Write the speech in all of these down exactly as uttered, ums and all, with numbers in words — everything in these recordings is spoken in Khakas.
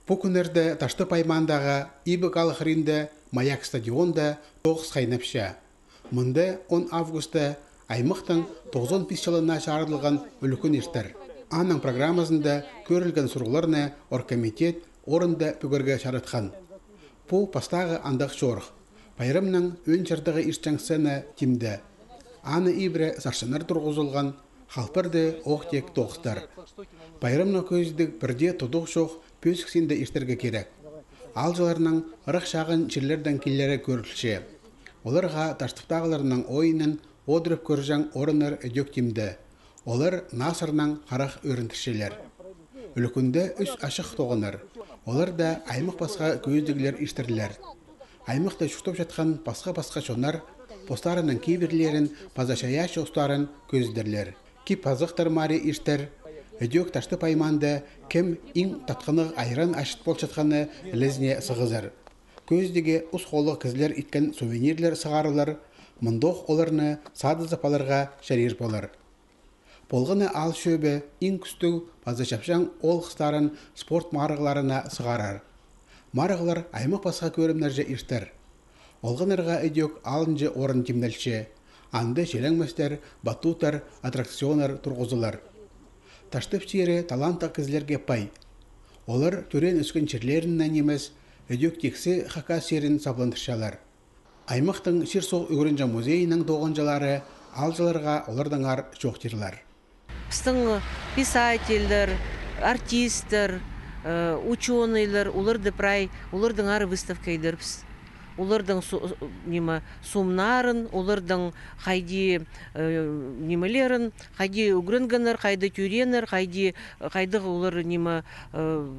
Пу кӱннерде Таштып аймаандағы Ибіг ааллығ хыринда «Маяк» стадионда тоғыс хайнапча. Мында он августта аймахтың тоғызон пис чылына чарыдылған ӱлӱкӱн иртер. Аның программазында кӧрілген сурығларны оргкомитет орында пӱгерге чаратхан. Пу пастағы андағ чорых. Пайрамның ӧӧн чардығы иртчең сцена тимде. Аны ибіре сарчыннар турғызылған, халпарда ох-тек тоғыстар. Пайрамнығ кӧзідіг пірдее тудығ чох пӧзік синде иртерге кирек. Аалҷыларның ырах чағын чирлердең килері кӧрілче. Оларға Таштыптағыларның ойынын одырып кӧрҷең орыннар ідӧк тимде. Олар наа сарнаң харах ӧріндірчелер. Ӱлӱкӱнде ӱс ачых тоғынар. Оларда аймах-пасха кӧзідіглер иртерлер. Аймахта чуртап чатхан пасха-пасха чоннар постарының кибірлерін паза чайаачы устарын кӧзідерлер. Кип-азахтар марии иртер. Ідӧк Таштып аймаанда кем иң татхынығ айран ачыт полчатханы лезіне сығызар. Кӧзідігге ус холлығ кізілер иткен сувенирлер сығарылар. Мындох оларны садызып аларға чарир полар. Полғаны аал чӧбі иң кӱстіг паза чапчаң оол-хыстарын спорт марығларына сығарар. Марығлар аймах-пасха кӧрімнерҷе иртер. Олғаннарға ідӧк алынҷа орын тимнелче. Анда чилең мӧстер, батуттар, аттракционнар турғызылар. Таштып чирі таланттығ кізілерге пай. Олар тӧреен-ӧскен чирлерінең нимес, ідӧк тиксі Хакас чирін сабландырчалар. Аймахтың чир-суғ ӱгренҷең музейінің тоғынҷылары аалҷыларға олардаңар чоохтирлар. Пістің писательлер, артисттер, э, учёныйлар, оларды прай, олардаңар выставка идербіс. Олардың су-, ниме, сомнарын, олардың хайди, э, нимелерін, хайди ӱгренгеннер, хайди тӧрееннер, хайди, хайдағ олар, ниме, э,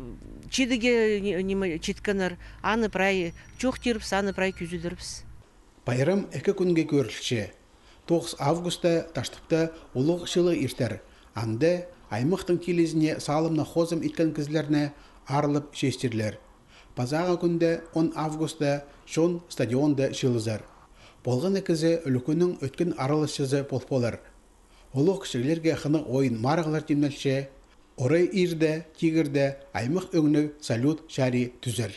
чидігге, ни-, ниме, читкеннер, аны прай чоохтирбыс, аны прай кӧзідербіс. Пайрам ікі кӱнге кӧрілче. Тоғыс августта Таштыпта улуғ чыылығ иртер. Анда аймахтың тілізіне салымнығ хозым иткен кізілерні аарлап честирлер. Пазағы кӱнде, он августта, чон стадионда чыылызар. Полған на кізі ӱлӱкӱннің ӧткін араласчызы пол полар. Улуғ кічіглерге хынығ ойын-марығлар тимнелче. Орай иирде, тигірде аймах ӧңнег салют чарии тӱзер.